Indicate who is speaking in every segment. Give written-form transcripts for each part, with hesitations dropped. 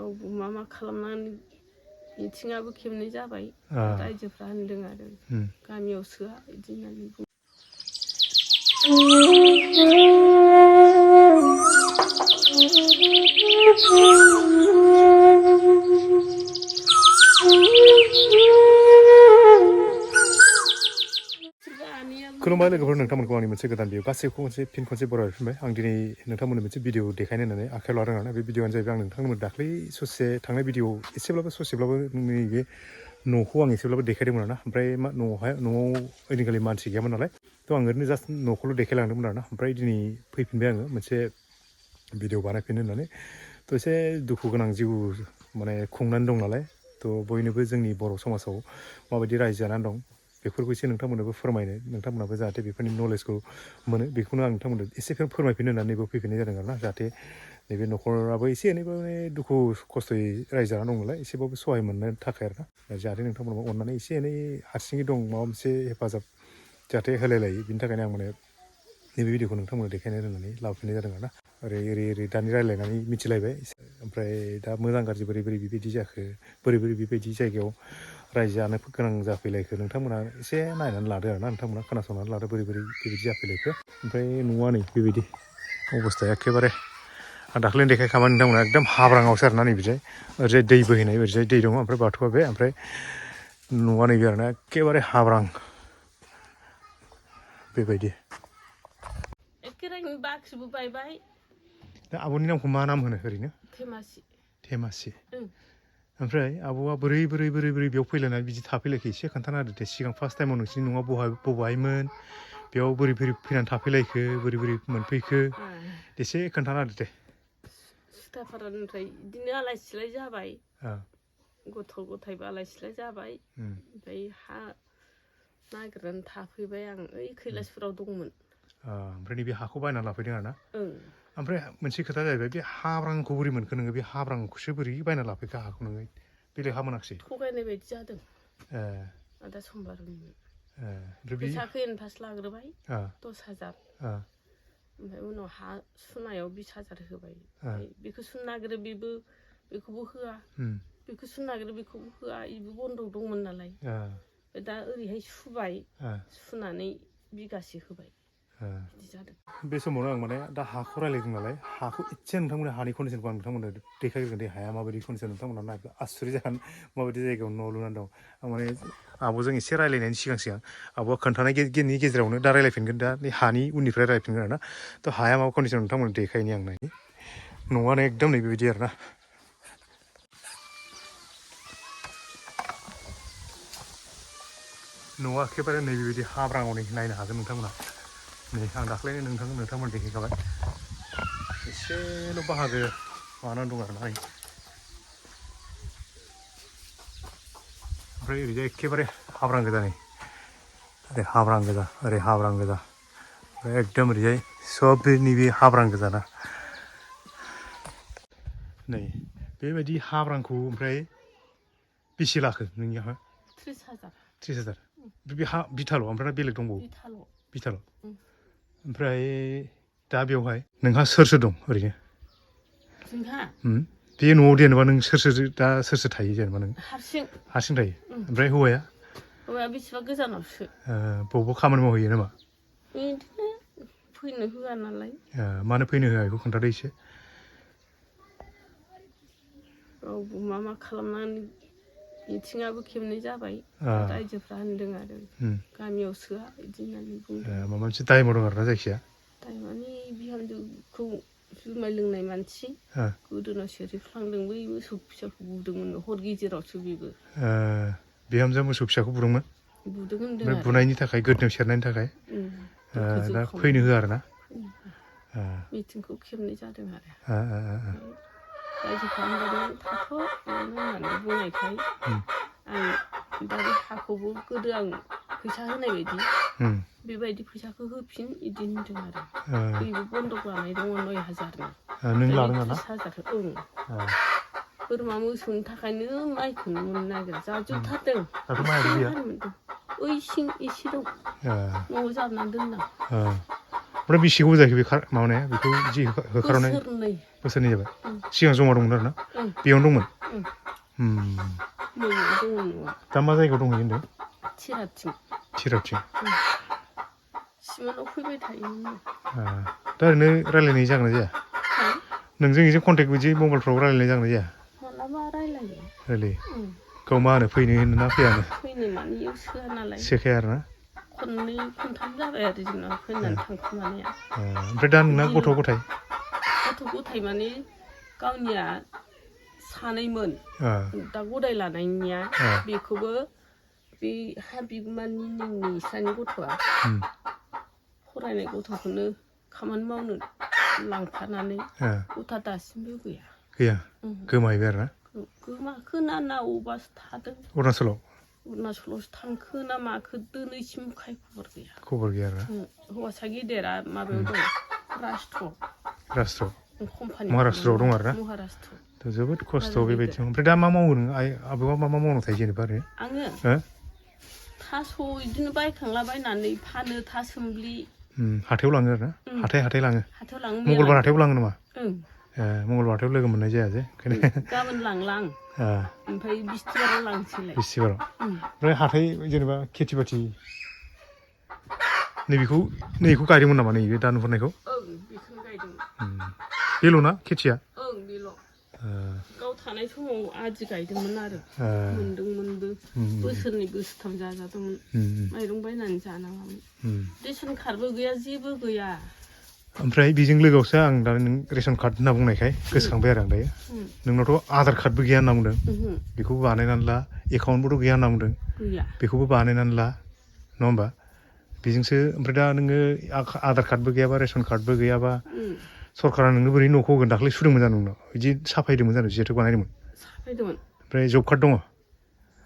Speaker 1: रावबो मा खालामनानै मिथिङाबो खेबनै जाबाय रायजोफ्रा होनदों आरो गामियाव सोआ बिदि होननानै बुङो।
Speaker 2: खुलुमबाय लोगोफोर, नोंथांमोनखौ आंनि मोनसे गोदान भिडिअ गासैखौ फिन खनसे बरायफिनबाय। आं दिनै नोंथांमोननो मोनसे भिडिअ देखायनो होननानै आखायाव लादों आरोना। बे भिडिअआनो जाहैबाय आं नोंथांमोन दाख्लै ससे थांनाय भिडिअ एसेब्लाबो ससेब्लाबो नैबे न'खौ आं एसेब्लाबो देखायदोंमोन आरोना। ओमफ्राय न'आव ओइदिनखालि मानसि गैयामोन नालाय, थ' आं ओरैनो जास्ट न'खौल' देखायलांदोंमोन आरोना। ओमफ्राय दिनै फैफिनबाय आङो मोनसे भिडिअ बानायफिननो होननानै। थ' एसे दुखु गोनां जिउ माने खुंनानै दं नालाय, थ' बयनोबो जोंनि बर' समाजाव माबायदि रायजो जानानै दं बेफोरखौ एसे नोंथांमोननोबो फोरमायनो, नोंथांमोनाबो जाहाथे बेफोरनि नलेजखौ मोनो, बेखौनो आं नोंथांमोननो एसे फोरमायफिननो होननानै नैबेयाव फैफिननाय जादों आरोना। जाहाथे नैबे न'खराबो एसे एनैबो दुखु खस्थ'यै रायजो जानानै दं नालाय, एसेबाबो सहाय मोननो थाखाय आरोना। जाहाथे नोंथांमोनाबो अननानै एसे एनै हारसिङै दं माबा मोनसे हेफाजाब जाहाथे होलायलायो, बिनि थाखायनो आं माने नैबे भिडिअखौ नोंथांमोननो देखायनो होननानै लाबोफिननाय जादों आरोना। ओरै दानि रायज्लायनानै मिथिलायबाय। ओमफ्राय दा मोजां गाज्रि बोरै बेबायदि जाखो, बोरै बेबायदि जायगायाव रायजो जानो गोनां जाफैलायखो, नोंथांमोना एसे नायनानै लादो आरोना। नोंथांमोना खोनासंनानै लादो बोरै बेबायदि जाफैलायखो। ओमफ्राय न'आ नै बेबायदि अबस्थाया एखेबारे आं दाख्लैनो देखायखाबाय नोंथांमोना, एकदम हाब्राङावसो आरोना। नैबिजाय ओरैजाय दै बोहैनाय, ओरैजाय दै दङ, ओमफ्राय बाथौआ बे, ओमफ्राय न'आ नैबे आरोना एखेबारे हाब्रां बेबायदि।
Speaker 1: एखेरानि बाख्रिबो बायबाय।
Speaker 2: दा आब'नि नामखौ मा नाम होनो ओरैनो?
Speaker 1: थेमासि।
Speaker 2: थेमासि। ओमफ्राय आब'आ बोरै बेयाव फैलायनानै बिदि थाफैलायखो एसे खोन्थाना होदो दे। सिगां फार्स्ट टाइमाव नोंसिनि न'आ बबेहायमोन, बेयाव बोरै फैनानै थाफैलायखो, बोरै मोनफैखो एसे खोन्थाना होदो दे।
Speaker 1: सुथापारानिफ्राय बिदिनो आलाय सिलाय जाबाय, गथ' गथायबो आलाय सिलाय जाबाय। ओमफ्राय हा नागिरनानै थाफैबाय आं, ओइ कैलासपुराव दंमोन।
Speaker 2: ओमफ्राय नैबे हाखौ बायनानै लाफैदों आरोना। ओमफ्राय मोनसे खोथा जाहैबाय, बे हाब्रांखौ बोरै मोनखो नोङो? बे हाब्रांखौसो बोरै बायना लाफैखो हाखौ नोङो? बेलेग हा मोनाखिसै?
Speaker 1: थगायनाय बायदि जादों। आदा समबारमोन। फैसाखौ एडभान्स लाग्रोबाय 10,000, ओमफ्राय उनाव हा सुनायाव 20,000 होबाय। बेखौ सुनो नागिरो, बेखौबो होआ, बेखौ सुनो नागिरो, बेखौबो होआ। बेबो बन्दक दंमोन नालाय। दा ओरैहाय सुबाय, सुनानै बिगासे होबाय, बिदि जादों।
Speaker 2: बे समावनो आं माने दा हाखौ रायलायदों नालाय, हाखौ एसे नोंथांमोननि हानि कन्डिसनखौ आं नोंथांमोननो देखायग्रोगोन दे। हाया माबायदि कन्डिसन, नोंथांमोना नायबा आसुरित जागोन माबायदि जायगायाव न' लुनानै दं। आं माने आब'जों एसे रायलायनायनि सिगां आब'आ खोन्थानायनि गेजेरावनो दा रायलायफिनगोन। दा हानि उननिफ्राय रायलायफिनगोन आरोना। थ' हाया माबा कन्डिसन नोंथांमोननो देखायनि आं नायनि। न'आनो एकदम नै बेबायदि आरोना। न'आ एखेबारे नै बेबायदि हाब्राङाव नायनो हागोन नोंथांमोना। नै आं दाख्लैनो नोंथांमोन देखायखाबाय। एसेल' बाहागो माबानानै दं आरोना। ओमफ्राय ओरैजाय एखेबारे हाब्रां गोजा, नै ओरै हाब्रां गोजा, ओरै हाब्रां गोजा, ओमफ्राय एकदम ओरैजाय सब नैबे हाब्रां गोजाना। नै बेबायदि हाब्रांखौ ओमफ्राय बेसे लाखो नोंनियावहाय? 30,000। बे हा बिथाल', ओमफ्राय बेलेग दंबावो? बिथाल'। ओमफ्राय दा बेवहाय नोंहा सोर दं ओरैनो?
Speaker 1: जोंहा
Speaker 2: बे न'आव जेनेबा नों सोर थायो जेनेबा? नों हारसिं थायो? ओमफ्राय हौवाया
Speaker 1: बेसेबा गोजानावसो।
Speaker 2: बबावबा खामानि मावहैयो नामा?
Speaker 1: बिदिनो फैनो होआ नालाय।
Speaker 2: मानो फैनो होआ बेखौ खोन्थादो एसे।
Speaker 1: रावबो मा खालामनानै मिथिङाबो खेबनै जाबाय, रायजोफ्रा होनदों आरो गामियाव सोआ बिदि होननानै बुंदों।
Speaker 2: माबा मोनसे दायमाव दं आरोना जायखिया?
Speaker 1: दायमाने बिहामजोखौ जुमाय लोंनाय मानसि गोदोनायाव सेरेबफ्लांदों, बै मोसौ फिसाखौ बुदोंमोन हर गेजेरावसो। बेबो
Speaker 2: बिहामजोआ मोसौ फिसाखौ बुदोंमोन?
Speaker 1: बुदों होनदों।
Speaker 2: ओमफ्राय बुनायनि थाखाय, गोदोनायाव सेरनायनि थाखाय दा फैनो होआ आरोना?
Speaker 1: मिटिंखौ खेबनै जादों आरो रायजोफ्रा होनबाय थाथ' होननानै बुंनायखाय आं दा बे हाखौबो गोदो आं फैसा होनाय बायदि बेबायदि फैसाखौ होफिन बिदि होनदों आरो। बेबो बन्दक लानाय दङ 9,000।
Speaker 2: नों लादों आरोना?
Speaker 1: 30,000। बोरमा मोसौनि थाखायनो माइखौनो मोननो नागिरा, जाजोबथारदों। ओइ सिं एसे दं, न'आव जाबनानै दोनदां।
Speaker 2: ओमफ्राय बेसे गोबाव जाखो बे माबानाया, बेखौ जि होखारनाय?
Speaker 1: बोसोरनै।
Speaker 2: बोसोरनै जाबाय? सिगां जमा दंमोन आरोना बेयावनो दंमोन दा मा जायगायाव दंहैयो होनदों थिराथिं
Speaker 1: सिमोनाव फैबाय थायोमोन
Speaker 2: दा ओरैनो रायलायनाय जागोन ना जाया नोंजों एसे कन्टेक्ट बिदि मबाइलफ्राव रायलायनाय जागोन ना जाया
Speaker 1: मालाबा रायलायो
Speaker 2: गाव मा होनो फैनो होनो ना फैयानो
Speaker 1: फैनो माने इयाव सोआ नालाय
Speaker 2: सोखाया आरोना
Speaker 1: खननै खनथाम जाबाय आरो जोंनाव फैनानै थांखुमानाया
Speaker 2: ओमफ्राय दा नोंना गथ' गथाय
Speaker 1: माने गावनिया सानैमोन दा गदाय लानायनिया बेखौबो बे हा बिगुमानि नोंनि इसानि गथ'आ फरायनाय गथ'खौनो खामानि मावनो लांफानानै गथ'आ दासिमबो गैया
Speaker 2: गोमाहैबाय आरोना
Speaker 1: गोमाखोना ना अबावबासो थादों अरुणाचलावसो थांखो ना माखो दिनैसिम खबर गैया
Speaker 2: आरोना
Speaker 1: हौवासा गेदेरा माबायाव दं राष्ट्र
Speaker 2: महाराष्ट्रआव दं आरोना जोबोद खस्थ' बेबायदियाव ओमफ्राय दा मा मावो नों आबौआ मा मावनो थायो जेनेबा आरो
Speaker 1: आङो थास' बिदिनो बायखांलाबायनानै फानो थासुमलि
Speaker 2: हाथायाव लाङो आरोना हाथाय लाङो मंगलबार हाथायाव लाङो नामा मंगलबार हाथायाव लोगो मोननाय जाया जे
Speaker 1: गाबोन लांलां ओमफ्राय बिस्थिबाराव लांसैलाय
Speaker 2: ओमफ्राय हाथाय जेनेबा खेथि बाथि नैबेखौ गायदोंमोन नामा नैबे दा नुहुरनायखौ
Speaker 1: बेखौनो गायदोंमोन
Speaker 2: बेल'ना खेथिया
Speaker 1: बेल' गाव थानाय समाव आदि गायदोंमोन आरो मोनदोंमोनबो बोसोरनै बोसोरथाम जाजादोंमोन माइरं बायनानै जानाङामोन रेसन कार्डबो गैया जेबो गैया
Speaker 2: ओमफ्राय बेजों लोगोआवसो आं दा नों रेसन कार्ड होनना बुंनायखाय गोसोखांबाय आरो आं दायो नोंनावथ' आधार कार्डबो गैया होनना बुंदों बेखौबो बानायनानै ला एकाउन्टबोथ' गैया होनना बुंदों बेखौबो बानायनानै ला नङा होमबा बेजोंसो ओमफ्राय दा नोङो आधार कार्डबो गैयाबा रेसन कार्डबो गैयाबा सरकारा नोंनो बोरै न'खौ होगोन दाख्लै सुदोंमोन जानो नोंनाव बिदि साफायदोंमोन जानो जिहेथु बानायदोंमोन ओमफ्राय जब कार्ड दङ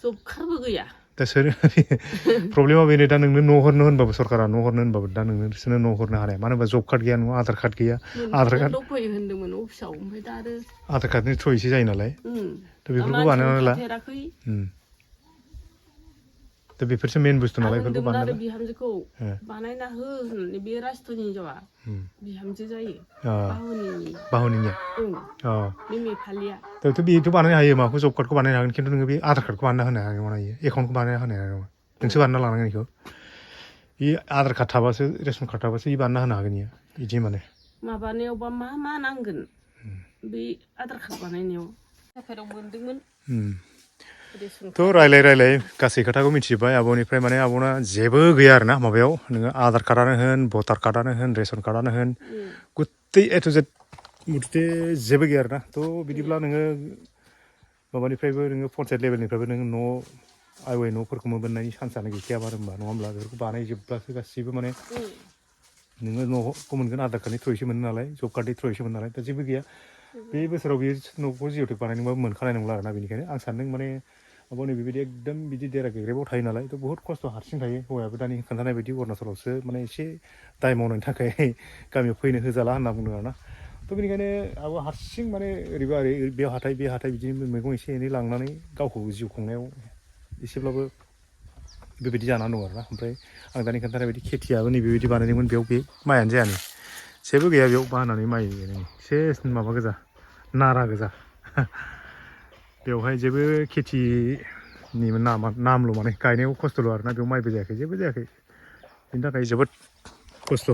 Speaker 1: जब कार्डबो गैया
Speaker 2: दा सोर प्रब्लेमा बेनो दा नोंनो न' हरनो होनबाबो सरकारा न' हरनो होनबाबो दा नोंसोरनो न' हरनो हानाय मानो होनबा जब कार्ड गैया नङा आधार कार्ड गैया आधार कार्डनि थ्रुयैसो जायो नालाय दा बेफोरखौ बानायनानै ला दा बेफोरसो मेन बुस्थु नालाय बेफोरखौ बानायना
Speaker 1: बिहामजोखौ बानायना हो होननानै बे राष्ट्रनि हिनजावा बिहामजो जायो
Speaker 2: बाहुनिनिया
Speaker 1: मिमि फालिया
Speaker 2: दाथ' बेथ' बानायनो हायो माखौ जब कार्डखौ बानायनो हागोन खिन्थु नोङो बे आधार कार्डखौ बानायना होनो हानाय नङा इयो एकाउन्टखौ बानायना होनो हानाय नङा नोंसो बानायना लानांगोन बेखौ बे आधार कार्ड थाबासो रेसन कार्ड थाबासो बे बानायना होनो हागोन इयो बिदि माने
Speaker 1: माबानायावबा मा नांगोन बे आधार कार्ड बानायनायाव साफाराव मोनदोंमोन
Speaker 2: थ' रायलाय गासै खोथाखौ मिथिजोब्बाय आब'निफ्राय माने आब'ना जेबो गैया आरोना माबायाव नोङो आधार कार्डआनो होन भटार कार्डआनो होन रेसन कार्डआनो होन गुत्तै ए टु जेड मुथथे जेबो गैया आरोना थ' बिदिब्ला नोङो माबानिफ्रायबो नोङो पन्सायत लेभेलनिफ्रायबो नोङो न' आइवाइ न'फोरखौ मोननायनि चान्सआनो गैखायाबा होनबा नङा होमब्ला बेफोरखौ बानायजोबब्लासो गासैबो माने नोङो न'खौ मोनगोन आधार कार्डनि थ्रुयैसो मोनो नालाय जब कार्डनि थ्रुयैसो मोनो नालाय दा जेबो गैया बे बोसोराव बेयो न'खौ जिअ'टेक बानायनोबाबो मोनखानाय नंला आरोना बेनिखायनो आं सानदों माने आब'नि बेबायदि एकदम बिदि देरा गेग्रेबाव थायो नालाय थ' बहुत खस्थ' हारसिं थायो हौवायाबो दानि खोन्थानाय बायदि अरुणाचलावसो माने एसे दाय मावनायनि थाखाय गामियाव फैनो होजाला होनना बुंदों आरोना थ' बेनिखायनो आबो हारसिं माने ओरैबा ओरै बे हाथाय बिदिनो मैगं एसे एनै लांनानै गावखौ जिउ खुंनायाव एसेब्लाबो बेबायदि जानानै दं आरोना ओमफ्राय आं दानि खोन्थानाय बायदि खेथियाबो नैबेबायदि बानायदोंमोन बेयाव बे माइयानो जायानो जेबो गैया बेयाव बानानै माइ सेस माबा गोजा नारा गोजा बेवहाय जेबो खेथिनि नामल' माने गायनायाव खस्थ'ल' आरोना बेयाव माइबो जायाखै जेबो जायाखै बेनि थाखाय जोबोद खस्थ'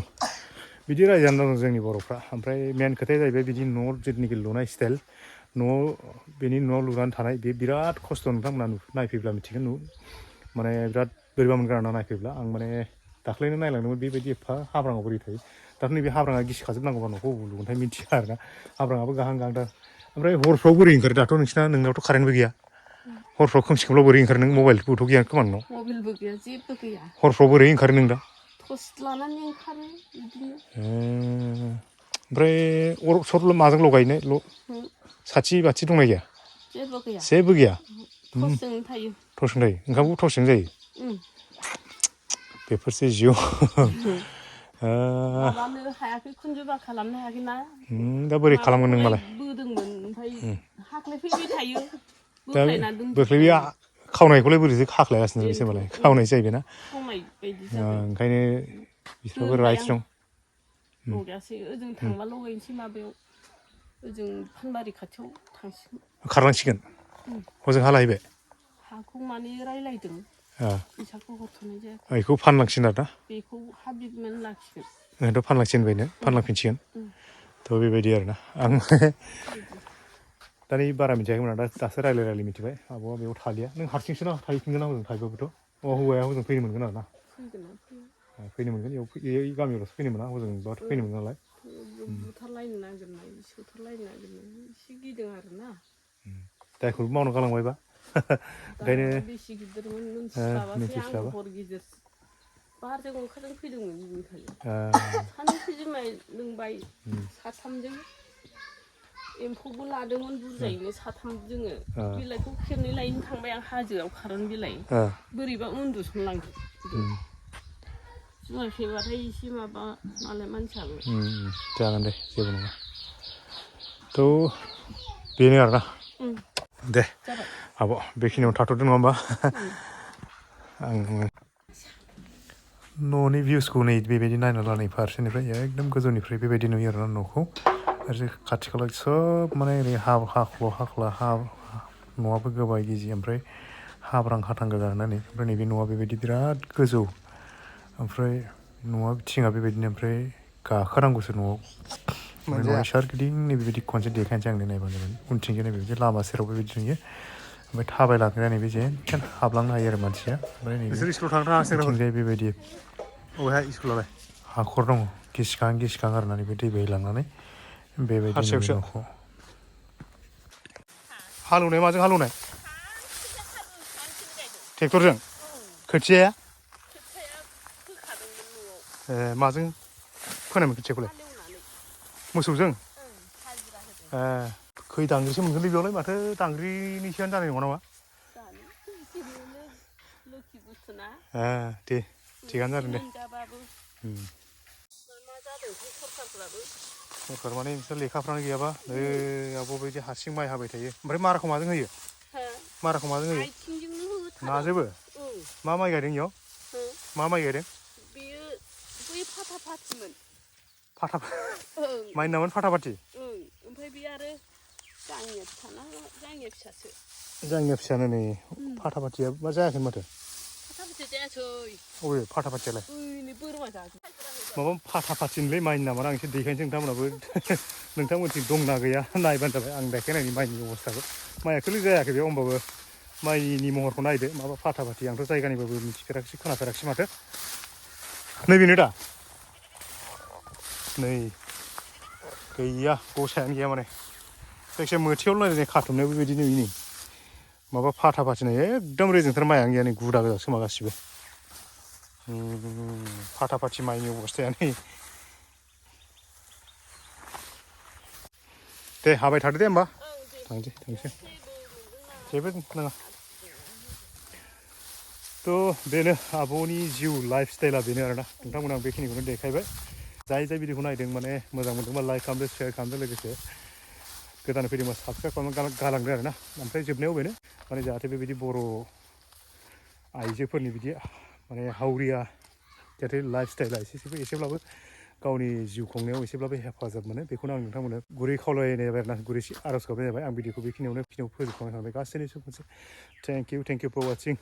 Speaker 2: बिदि रायजोआनो दं जोंनि बर'फ्रा ओमफ्राय मेन खोथाया जाहैबाय बिदि न' जिथुनाखि लुनाय स्टाइल न'आव बेनि न'आव लुनानै थानाय बे बिराद खस्थ' नोंथांमोना नायफैब्ला मिथिगोन माने बिराद बोरैबा मोनगोन आरोना नायफैब्ला आं माने दाख्लैनो नायलांदोंमोन बेबायदि एफा हाब्राङाव बोरै थायो दाथ' नैबे हाब्राङा गिसिखाजोबनांगौबा न'खौ लुगोनथाय मिथिया आरोना हाब्राङाबो गाहां गाहांथार ओमफ्राय हरफ्राव बोरै ओंखारो दाथ' नोंनावथ' कारेन्टबो गैया हरफ्राव खोमसि खोमलाव बोरै ओंखारो नों मबाइलबोथ' गैया खोमा नोंनाव
Speaker 1: मबाइलबो गैया जेबो गैया
Speaker 2: हरफ्राव बोरै ओंखारो नों दा
Speaker 1: टर्स लानानै ओंखारो बिदिनो
Speaker 2: ओमफ्राय अर सर माजों लगायनो साथि बाथि दंना गैया जेबो गैया
Speaker 1: टर्सजोंनो थायो
Speaker 2: ओंखामखौ टर्सजों जायो बेफोरसो जिउ
Speaker 1: माबानो हायाखै खुन्जुबा खालामनो हायाखै ना
Speaker 2: दा बोरै खालामगोन नों मालाय
Speaker 1: बोदोंमोन ओमफ्राय हाख्लायफैबाय थायो
Speaker 2: दा बोख्लै खावनायखौलाय बोरैथो खाख्लायगासिनो बिसोर मालाय खावनाय जाहैबाय ना ओंखायनो बिसोरबो राइट्स दं
Speaker 1: लगायासै ओजों थांबा लगायनोसै माबायाव ओजों फानबारि खाथियाव थांसिगोन
Speaker 2: खारलांसिगोन हजों हालाहैबाय
Speaker 1: हाखौ माने रायलायदों फैसाखौ हरथ'नाय जायाखै
Speaker 2: बेखौ फानलांसिगोन आरो ना
Speaker 1: बेखौ हा बिगोमानो लाखिगोन
Speaker 2: ओरैनोथ' फानलांसिगोन बेनो फानलांफिनसिगोन थ' बेबायदि आरो ना आं दा नै बारा मिथियाखैमोन आं दासो रायलाय मिथिबाय आब'आ बेयाव थालिया नों हारसिंसो ना थाहैफिनगोन ना हजों थाहैबाबोथ' हौवाया हजों फैनो मोनगोन आरो ना फैनो मोनगोन बेयाव गामियावल'सो फैनो मोना हजोंबाथ' फैनो मोनो नालाय
Speaker 1: बुथारलायनो नागिरनाय सोथारलायनो नागिरनाय एसे गिदों आरो ना
Speaker 2: दायखौबो मावना गालांबायबा ओंखायनो
Speaker 1: बेसे गिदिरमोन मोनथिस्लाबासै आंबो हर गिदिर बाहारजों ओंखारजों फैदोंमोन बिदिनखालि सानैसो जुमाय लोंबाय साथामजों एम्फौबो लादोंमोन बुरजायैनो साथाम जोङो बिलाइखौ खेबनै लायनो थांबाय आं हाजोआव खारन बिलाइ बोरैबा उन्दुसनलांदों जुमाय फेबाथाय एसे माबा नालाय मानसियाबो
Speaker 2: जागोन दे जेबो नङा थ' बेनो आरोना दे आब' बेखिनियाव थाथ'दो नङा होमबा आं न'नि भिउसखौ नै बेबायदि नायना लानाय फारसेनिफ्राय एकदम गोजौनिफ्राय बेबायदि नुयो आरोना न'खौ आरो खाथि खाला सब माने ओरै हाख्ल' न'आबो गोबाय गिजि ओमफ्राय हाब्रां हाथां गोजा होननानै ओमफ्राय नैबे न'आ बेबायदि बिराद गोजौ ओमफ्राय न'आ थिङा बेबायदिनो ओमफ्राय गाखोनांगौसो न'आव न'नि सोरगिदिं बेबायदि खनसे देखायनोसै आं नायबानो जाबाय उनथिंजाय बेबायदि लामा सेराव बेबायदि नुयो ओमफ्राय थाबायलांग्राया नैबे जेनथेन हाबलांनो हायो आरो मानसिया ओमफ्राय नैबे बेबायदि अबेहाय स्कुलालाय हाखर दङ गिसिखां आरो ना बे दै बोहैलांनानै बेबायदि नुयो न'खौ हालेवनाय माजों हालेवनाय ट्रेक्टरजों खोथियाया माजों फोनायमोन खोथियाखौलाय मोसौजों खै दांग्रिसो मोनगोनलै बेयावलाय माथो दांग्रिनैसोआनो जानाय नङा नामा दे थिगानो जादों दे सरकार माने बिसोर लेखाफ्रानो गैयाबा आब' बायदि हारसिं माइ हाबाय थायो ओमफ्राय माराखौ माजों होयो माराखौ माजों होयो नाजोबो मा माइ गायदों इयाव मा माइ गायदों
Speaker 1: बेयो बै फाथाफाथिमोन
Speaker 2: माइनि नामानो फाथाफाथि
Speaker 1: ओमफ्राय बे आरो जाङिया फिसाना जाङिया फिसासो
Speaker 2: जाङिया फिसानो नै फाथाफाथिया मा जायाखै माथो
Speaker 1: फाथाफाथिया जायासै
Speaker 2: अबे फाथाफाथियालाय
Speaker 1: बोरमा जागोन
Speaker 2: माबा फाथाफाथिनोलै माइनि नामा आं एसे देखायनोसै नोंथांमोनाबो नोंथांमोनथिं दंना गैया नायबानो जाबाय आं देखायनायनि माइनि अबस्थाखौ माइया खोलो जायाखै बेयाव होमबाबो माइनि महरखौ नायदो माबा फाथाफाथि आंथ' जायगानिबाबो मिथिफेराखिसै खोनाफेराखिसै माथो नैबेनो दा नै गैया गसायानो गैया माने जायखिजाया मोथियाव रायलायनाय खाथुमनायाव बेबायदि नुयो नै माबा फाथाफाथिना एकदम रेजेंथार माइआनो गैया नै गुदा गोजा खोमा गासिबो फाथाफाथि माइनि अबस्थाया नै दे हाबाय थादो दे होमबा थांसै जेबो नाङा थ' बेनो आब'नि जिउ लाइफ स्टाइला बेनो आरोना नोंथांमोन आं बेखिनिखौनो देखायबाय जाय भिडिअखौ नायदों माने मोजां मोनदोंबा लाइक खालामदो शेयार खालामदो लोगोसे गोदान फैदोंबा साबसक्राइब खालामनानै गालांदो आरोना ओमफ्राय जोबनायाव बेनो माने जाहाथे बेबायदि बर' आइजोफोरनि बिदि माने हावरिया जाहाथे लाइफ स्टाइला एसेब्लाबो गावनि जिउ खुंनायाव एसेब्लाबो हेफाजाब मोनो बेखौनो आं नोंथांमोननो गुरै खावलायनाय जाबाय आरोना गुरै आर'ज गाबनाय जाबाय आं भिडिअखौ बेखिनियावनो फोजोबखांनाय थाबाय गासैनिबो मोनसे थेंक इउ फर वाचिं